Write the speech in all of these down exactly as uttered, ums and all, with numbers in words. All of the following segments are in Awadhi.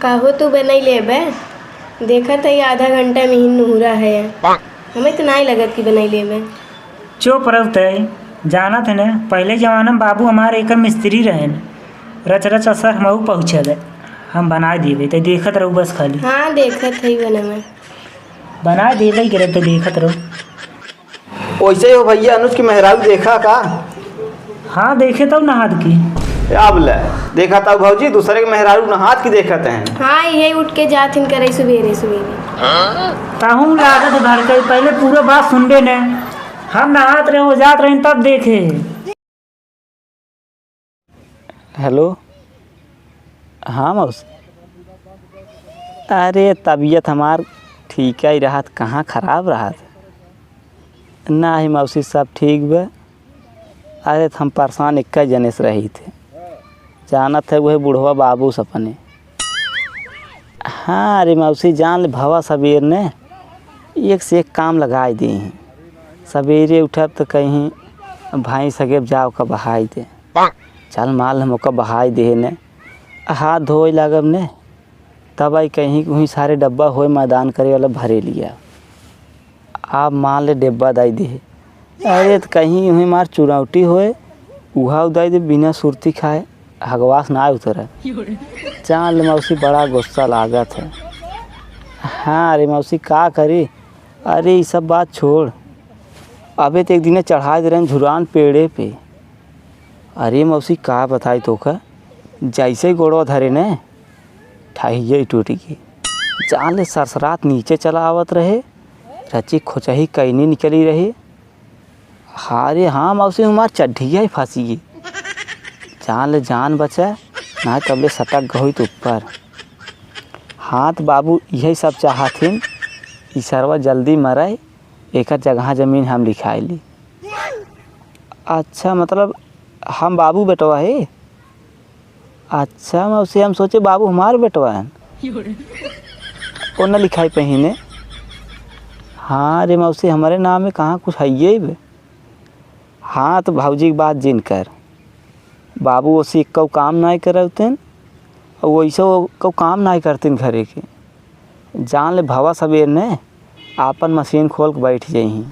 काहो तू बनाई लेबे? देखत है आधा घंटा में ही नुहुरा है। हमें तो नाई लगत कि बनाई लेबे। चुप रह तै, जानत है ना, पहले जमाना में बाबू हमारे एकर मिस्त्री रहेन, रच रच असर हमहू पहुँचल है, हम बनाए देबे, तै देखत रहू बस खाली। हाँ, देखत है बनावे। बनाए देबे गिरे तो देखत रहू। वैसे ही हो भैया, अनुज की मेहरारू देखा का? हाँ, देखे तब नहात की। अब ले, देखा तब भौजी, दूसरे के मेहरारू नहात की देखत हैं। हाँ, यही उठ के जात हिन करे सुबेरे सुबेरे। ताहू लागत भड़काई, पहले पूरा बात सुन बे ने। हम नहात रहे, वो जात रहे, तब देखे। हेलो, हाँ मौसी। अरे, तबीयत हमार ठीक ही रहत, कहाँ खराब रहत? नाही मौसी, सब ठीक बा। अरे, त हम परेशान इक्का जने से रही थे, जानत है, वही बुढ़वा बाबू से अपने। हाँ रे मौसी, जान ले, भवा सबेर ने एक से एक काम लगाई दे हैं। सबेरे उठब त कहीं भाई सगे जाओ का बहाई दे, चल माल हम ओका बहाई दे ने, हाथ धोए लागब ने, तब आई कहीं उहीं सारे डब्बा होए मैदान करे वाला भरे लिया। आप मान ले डिब्बा दाई दे। अरे त कहीं उहीं मार चुनौटी होए, उहा उदाई दे बिना सुरती खाए, हगवास ना उतरे। जान ले मौसी बड़ा गुस्सा लागत है। हाँ अरे मौसी का करी, अरे ई सब बात छोड़। अबे त एक दिने चढ़ाए दे रहे झुरान पेड़े पे। अरे मौसी का बताई तोका, जैसे ही गोड़वा धरे ने, ठाहिये टूट गई। जान ले सरसरात नीचे चला आवत रहे, रची खोचही कैनी निकली रही। हाँ रे हाँ मौसी, हमार चड्ढिया ही फंसी गई। जान ले जान बचा, ना तबले सटक गई तो ऊपर। हाँ त बाबू यही सब चाहथिन, ई सरवा जल्दी मरे, एकर जगह जमीन हम लिखाई ली। अच्छा, मतलब हम बाबू बेटवा है? अच्छा मौसी, हम सोचे बाबू हमार बेटवा है। ओ न लिखाई पहिने। हाँ रे मौसी, हमारे नाम में कहाँ कुछ है ये बे? हाँ, त भौजी के बात जिन कर। बाबू ओसी एक्कौ काम नाई करौतेन, और वैसे एक्कौ काम नाई करतेन घरे के। जान ले भवा सबेर ने आपन मशीन खोल के बैठ जइहीं।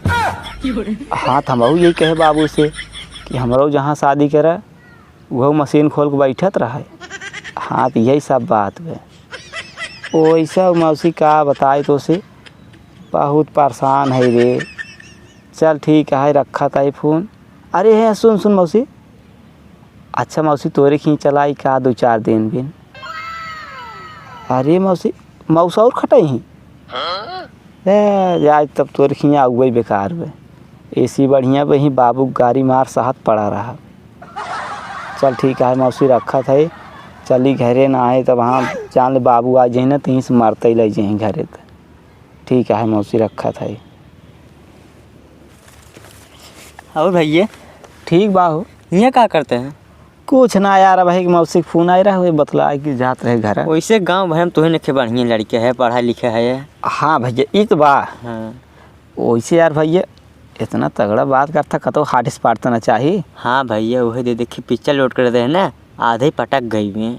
हाँ, त हमहू यही कहे बाबू से कि हमरो जहाँ शादी करा, उहो मशीन खोल के बैठत रहे। हाँ, त यही सब बात बे। ओइसा मौसी का बताई तोसे, बहुत परेशान है रे। चल ठीक है, रखत है फोन। अरे है, सुन, सुन मौसी। अच्छा मौसी, तोरे खींच चलाई का दो चार दिन बिन? अरे मौसी, मौसा और खटाई ही? ए, आज तब तोरे खींच आउए बेकार बे। एसी बढ़िया बे ही, बाबू गारी मार सहत पड़ा रहा। चल ठीक है मौसी, रखत है, चली घरे ना आए तब, हाँ, जान ले बाबू आ जही ना, तहीं से मरते ही ले जही घरे त। ठीक है मौसी, रखत है। और भैया? ठीक बा हो। हियाँ का करते हैं? कुछ ना यार, अब एक मौसी के फोन आए रहा, वही बतला के जात रहे घर। वैसे गाँव भर में तोहे नखे बढ़िया लड़के है, पढ़ा लिखा है। हाँ भैया, ई तो बा। हाँ। वैसे यार भैया, इतना तगड़ा बात करता, कतो hotspot तो ना चाही। हाँ भैया, वही दे देखी picture load कर दे है ना, आधे ही पटक गई में।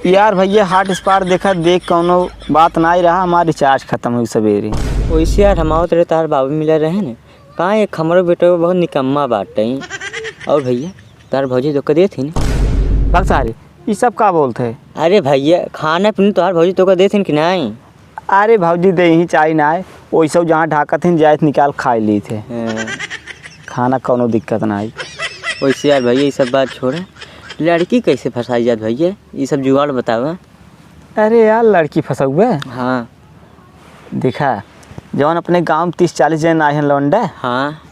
यार भैया, hotspot देखा देख कौनो बात ना ही रहा, हमार recharge खत्म हुई सवेरे। वैसे यार, हम आवत रहे, तार बाबू मिला रहे ने, कहाँ एक हमरो बेटा बहुत निकम्मा बाटे। और भैया, तार भौजी तोका देत ही ना? बक सारे, ई सब का बोलत है? अरे भैया, खाना पीना तार भौजी तोका देत ही कि नहीं? अरे भौजी, दे ही चाही ना है, वैसे जहाँ ढाकत ही जाए निकाल खाई ली थे। हाँ। खाना कौनो दिक्कत ना है। वैसे यार भैया, ये सब बात छोड़े, लड़की कैसे फंसाई जात भैया? ये सब जुगाड़ बतावा। अरे यार, लड़की फंसौबे? हाँ। देखा, जौन अपने गाँव में तीस चालीस जन आए हैं लौंडे, हाँ।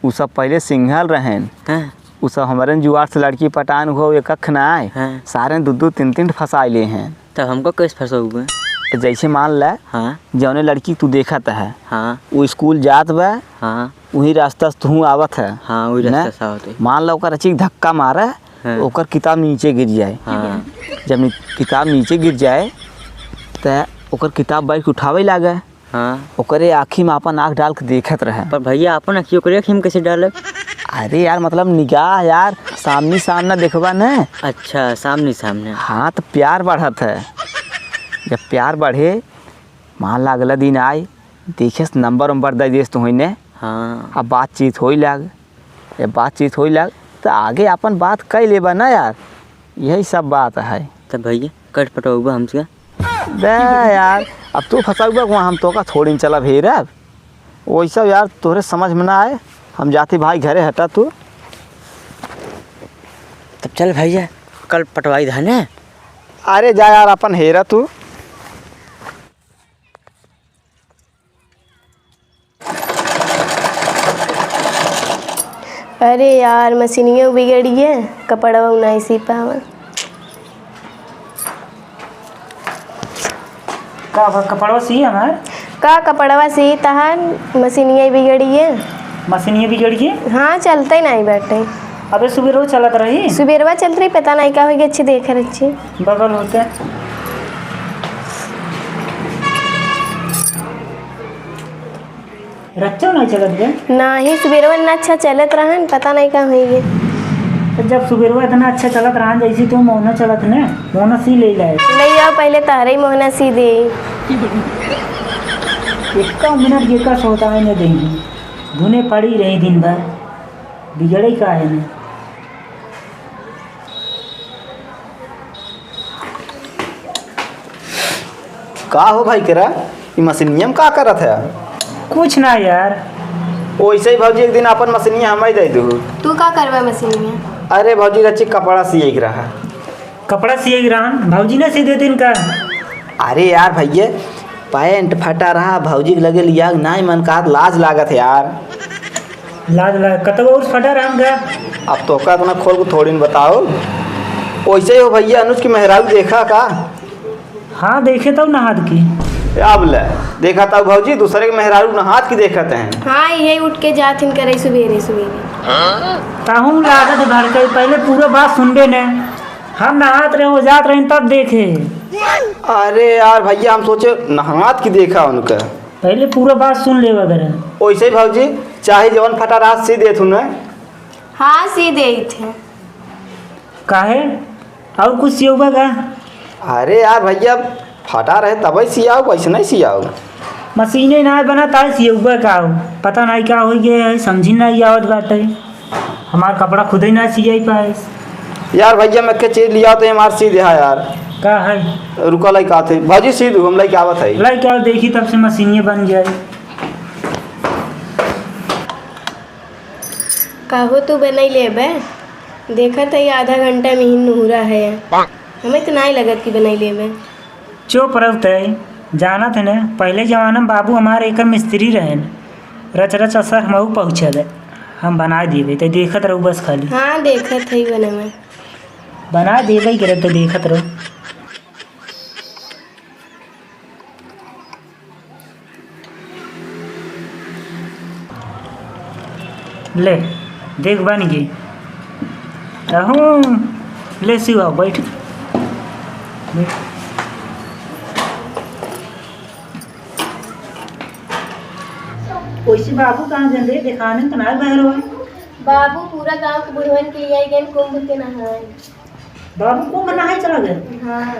उ सब पहले single रहेन। हाँ। उ सब हमरे जुआर से लड़की पटान हुआ, एक अख ना आए। हाँ। सारे दू दू तीन तीन फंसाई ले हैं। तब हमको कैसे फंसौबे? तो जैसे मान ले, हाँ। जौने लड़की तू देखत है, हाँ। वो स्कूल जात बा, हाँ। वही रास्ता से तू आवत है, हाँ, वही ना? रास्ता से आवत है। मान लो ओकर अचीक धक्का मारे, हाँ। ओकर किताब नीचे गिर जाए। हाँ। जब नि-, किताब नीचे गिर जाए, त ओकर किताब बैठ के उठावे लागे। हाँ। ओकरे आँखी में आपन आँख डाल के देखत रहे। पर भैया, आपन आँखी ओकरे आँखी में कैसे डालब? अरे यार, मतलब निगाह यार, सामने सामने देखबा न। अच्छा, सामने सामने। हाँ, त प्यार बढ़त है। जब प्यार बढ़े, मान ला अगला दिन आए, देखेस नंबर उम्बर दे देस तो होइने। हाँ। अब बातचीत होई लाग, ये बातचीत होई लाग, तो आगे अपन बात कई लेबा ना यार, यही सब बात है। तब भैया, कट पटौबा हमसे? बे यार, अब तू फंसाउबा को, हम तोका थोड़ी न चला भेरब। वैसा यार तोरे समझ में ना आए, हम जाती भाई घरे, हटा तू। तब चल भैया, कल पटवाई धाने। अरे जा यार, अपन हेरा तू। अरे यार, मशीनिया बिगड़ी है, कपड़वा नहीं सी पावा। का बा, कपड़वा सी हमार? का कपड़वा सी तहार, मशीनिया बिगड़ी है। मशीनिया बिगड़ी है? हाँ, चलते नहीं बाटे। अबे सुबेरवा चलत रही। सुबेरवा चलत रही, पता नहीं का होइगे, अच्छी देख रही। बगल होते। रच्चो नहीं चलत बे? नाही, सुबेरवा ना अच्छा चलत रहन, पता नहीं का होइगे। तो जब सुबेरवा इतना अच्छा चलत रहन, जैसे तो मोहना चलत ने, मोहना सी ले लाए। ले आओ, पहले तहरे ही मोहना सी दे। एक मिनट ये का सोता है ने देंगे। धुने पड़ी रही दिन भर, बिगड़े का है ने। का हो भाई केरा, ई मशीनिया में का करत है? कुछ ना यार। ओइसे ही भौजी, एक दिन अपन मशीनिया हमें दे दू। तू का करबा मशीनिया? अरे भौजी, रची कपड़ा सिए के रहा। कपड़ा सिए के रहा? भौजी ने सी देती इनका। अरे यार भैया, पैंट फटा रहा, भौजी के लगे लिया, नाई मन का लाज लागत है यार। लाज लाग, कतवा और फटा रहा का? अब तोका इतना खोल के थोड़ी न बताओ। ओइसे ही हो भैया, अनुज की मेहरारू देखा का? हाँ, देखे तब नहात की। अब ले, देखा तब भौजी, दूसरे के मेहरारू नहात की देखत हैं। हाँ, यही उठ के जात हिन करे सुबेरे सुबेरे। ताहू लागत भड़कई, पहले पूरा बात सुनबे ने। हम नहात रहे, वो जात रहे, तब देखे। अरे यार भैया, हम सोचे नहात की देखा उनका। पहले पूरा बात सुन लेवा करे। ओइसे ही भौजी, चाहे जवन फटा रहा सी देत हूँ ना। हाँ, सी देत है। काहे? और कुछ सियौबा का? अरे यार भैया, फटा रहे तबे सियाओ, वैसे नहीं सियाओ। मशीने ना बना ताई सियौबा का हो? पता नहीं का हो गया है, समझी नहीं आवत बाटे। हमार कपड़ा खुदे ना सियाई पाए। यार भैया, मैं के चीज लिया तो हमार सी देहा यार। का है? रुका, लाई का थे भौजी, सी दू, हम लाई के आवत है। लाई क्या देखी, तब से मशीने बन जाए। काहो तू बनाई लेबे? देखत है आधा घंटा में ही नुहुरा है। हमें तो नाई लगत कि बनाई लेबे। चुप रह तै, जानत है ना, पहले जमाना में बाबू हमारे एकर मिस्त्री रहे न, रच रच असर हमहू पहुँचल है। हम बनाए देबे, तै देखत रहू बस खाली। हाँ, देखत है बने में। बनाए देबे ही करब, तै देखत रहू। ले, देख बन गई। अहूँ, ले सिवा, बैठ। बैठ। वैसे बाबू कहाँ गए रे? देखाने तो ना बाहर हुआ। बाबू पूरा गांव के बुढ़वन के लिए आई गए कुंभ के नहाए। बाबू कुंभ नहाए चला गए? हाँ।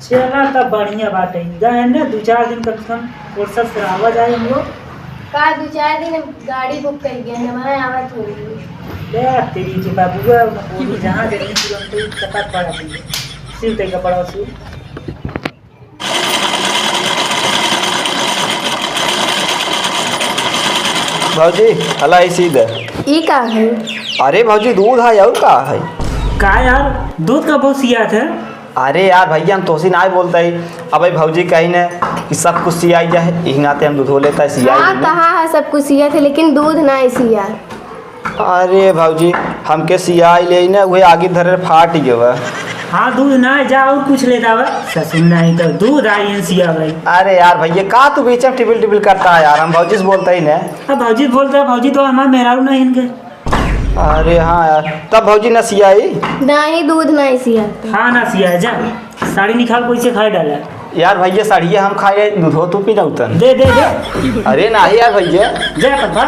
चला तब बढ़िया बात है। गए ना दो चार दिन कम से कम फुर्सत से रहा जाए हम लोग। का दो चार दिन गाड़ी बुक कर गया है, वहाँ आवत हो रही है। ले तेरी के बाबू, वो जहाँ गए तुरंत ही चपक पड़ा तुझे। सिल ते कपड़ा सिल। भौजी, हला इसी दे। ई का है? अरे भौजी, दूध है और का है? का यार, दूध का बहुत सियात है? अरे यार भैया, हम तोसी ना बोलता ही। अबे भौजी कही ने कि सब कुछ सियाई जाए, यही नाते हम दूध लेता है, सियाई हाँ, नहीं। कहाँ है सब कुछ सियात है, लेकिन दूध ना सिया। अरे भौजी, हमके सियाई ले ने, उहे आगे धरे फाट गवा। हाँ, दूध ना जा और कुछ ले जावा। ससुर नहीं तो दूध आई है सिया भाई। अरे यार भैया, का तू बीच में टिबिल टिबिल करता है यार, हम भौजी से बोलते ही ने। अब भौजी बोलते हैं, भौजी तो हमारे मेहरारू नहीं इनके। अरे हाँ यार, तब भौजी न सियाई? नहीं, दूध नहीं सिया। हाँ, ना सिया, जा। साड़ी निकाल, पैसे खाए डाला। यार भैया, साड़िया हम खाए, दूधो तू पी ना उतन। दे, दे, दे। अरे नहीं यार भैया। जा, पप्पा।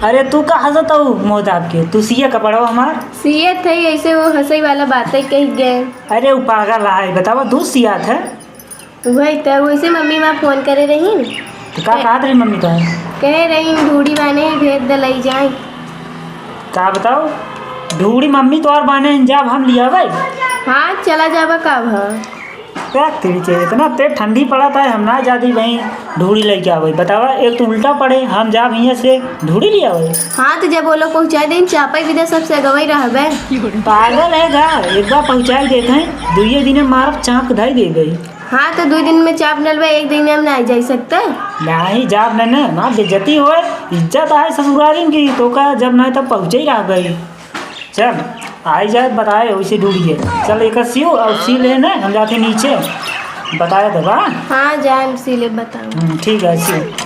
अरे तू का हंसत हऊ मोहताब के? तू सिया कपड़वा हमार? सियत है, ऐसे वो हंसई वाला बातें कह गए। अरे वो पागल है, बतावा दूध सियात है? वही तो, वैसे मम्मी माँ फोन करे रही। तो का कहत रही मम्मी तोहार? कहे रही, "ढूढ़ी बाने ही, भेज दे, लई जाए।" का बताओ, ढूढ़ी मम्मी तोहार बाने हैं, जब हम लियावे। हाँ, चला जाबा का भा? देख तेरी के, इतना तेज ठंडी पड़त है, हम ना जाती भाई ढूढ़ी लेके आवे। बतावा, एक तो उल्टा पड़े, हम जाब हियाँ से ढूढ़ी ले आवे। हाँ, तो जब वो लोग पहुँचाए देन, चापे विदा सबसे अगवई रहबे। पागल है गा, एक बार पहुँचाए देते हैं, दुइये दिने मारब चाँप धाई दे गई। हाँ, तो दुई दिन में चाप डलबे, एक दिन में हम ना जाई सकते। नहीं, जाब नहीं ना, ना बेइज्जती होए, इज्जत आए ससुरारिन की, तो का जब नहीं तब पहुँचे ही रहबे। चल, आई जाए, बताए वैसे ढूढ़िए। चल, एक सियो और सी ले ना, हम जाते नीचे, बताए देबा। हाँ, जाए हम सी ले बताओ। हम्म, ठीक है, सियो।